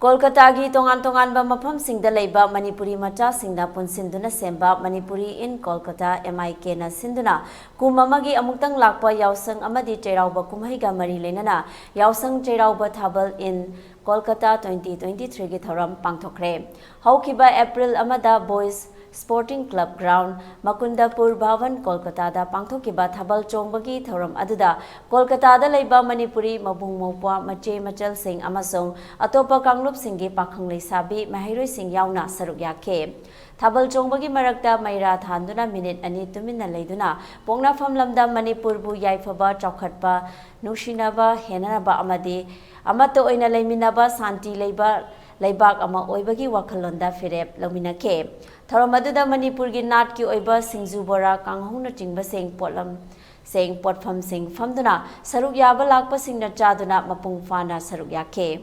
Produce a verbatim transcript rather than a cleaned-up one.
ꯀꯣꯜꯀꯇꯥꯒꯤ ꯇꯣꯉꯥꯟ ꯇꯣꯉꯥꯟꯕ ꯃꯐꯝꯁꯤꯡꯗ ꯂꯩꯕ ꯃꯅꯤꯄꯨꯔꯤ ꯃꯆꯥꯁꯤꯡꯅ ꯄꯨꯟꯁꯤꯟꯗꯨꯅ ꯁꯦꯝꯕ Manipuri in Kolkata, M I K ꯅ ꯁꯤꯟꯗꯨꯅ ꯀꯨꯝ ꯑꯃꯒꯤ ꯑꯃꯨꯛꯇꯪ ꯂꯥꯛꯄ ꯌꯥꯎꯁꯪ ꯑꯃꯗꯤ ꯆꯩꯔꯥꯎꯕ ꯀꯨꯝꯍꯩꯒ ꯃꯔꯤ ꯂꯩꯅꯅ ꯌꯥꯎꯁꯪ ꯆꯩꯔꯥꯎꯕ ꯊꯥꯕꯜ in Kolkata twenty twenty-three ꯒꯤ ꯊꯧꯔꯝ ꯄꯥꯡꯊꯣꯛꯈ꯭ꯔꯦ꯫ ꯍꯧꯈꯤꯕ April ꯑꯃꯗ Boys Sporting Club Ground, ꯃꯀꯨꯟꯗꯄꯨꯔ ꯚꯕꯟ, ꯀꯣꯜꯀꯇꯥꯗ ꯄꯥꯡꯊꯣꯛꯈꯤꯕ ꯊꯥꯕꯜ ꯆꯣꯡꯕꯒꯤ ꯊꯧꯔꯝ ꯑꯗꯨꯗ ꯀꯣꯜꯀꯇꯥꯗ ꯂꯩꯕ ꯃꯅꯤꯄꯨꯔꯤ ꯃꯕꯨꯡ ꯃꯧꯄ꯭ꯋꯥ, ꯃꯆꯦ ꯃꯆꯜꯁꯤꯡ ꯑꯃꯁꯨꯡ ꯑꯇꯣꯞꯄ ꯀꯥꯡꯂꯨꯞꯁꯤꯡꯒꯤ ꯄꯥꯈꯪ ꯂꯩꯁꯥꯕꯤ ꯃꯍꯩꯔꯣꯏꯁꯤꯡ ꯌꯥꯎꯅ ꯁꯔꯨꯛ ꯌꯥꯈꯤ꯫ ꯊꯥꯕꯜ ꯆꯣꯡꯕꯒꯤ ꯃꯔꯛꯇ ꯃꯩꯔꯥ ꯊꯥꯟꯗꯨꯅ ꯃꯤꯅꯤꯠ ꯑꯅꯤ ꯇꯨꯃꯤꯟꯅ ꯂꯩꯗꯨꯅ ꯄꯣꯛꯅꯐꯝ ꯂꯝꯗꯝ ꯃꯅꯤꯄꯨꯔꯕꯨ ꯌꯥꯏꯐꯕ, ꯆꯥꯎꯈꯠꯄ, ꯅꯨꯡꯁꯤꯅꯕ, ꯍꯦꯟꯅꯅꯕ ꯑꯃꯗꯤ ꯑꯃꯠꯇ ꯑꯣꯏꯅ ꯂꯩꯃꯤꯟꯅꯕ, ꯁꯥꯟꯇꯤ ꯂꯩꯕ ꯂꯩꯕꯥꯛ ꯑꯃ ꯑꯣꯏꯕꯒꯤ ꯋꯥꯈꯜꯂꯣꯟꯗ ꯐꯤꯔꯦꯞ ꯂꯧꯃꯤꯟꯅꯈꯤ꯫ ꯊꯧꯔꯝ ꯑꯗꯨꯗ ꯃꯅꯤꯄꯨꯔꯒꯤ ꯅꯥꯠꯀꯤ ꯑꯣꯏꯕ ꯁꯤꯡꯖꯨ ꯕꯣꯔꯥ, ꯀꯥꯡꯍꯧꯅꯆꯤꯡꯕꯁꯤꯡ ꯄꯣꯠꯂꯝꯁꯤꯡ, ꯄꯣꯠꯐꯝꯁꯤꯡ ꯐꯝꯗꯨꯅ ꯁꯔꯨꯛ ꯌꯥꯕ ꯂꯥꯛꯄꯁꯤꯡꯅ ꯆꯥꯗꯨꯅ ꯃꯄꯨꯡ ꯐꯥꯅ ꯁꯔꯨꯛ ꯌꯥꯈꯤ꯫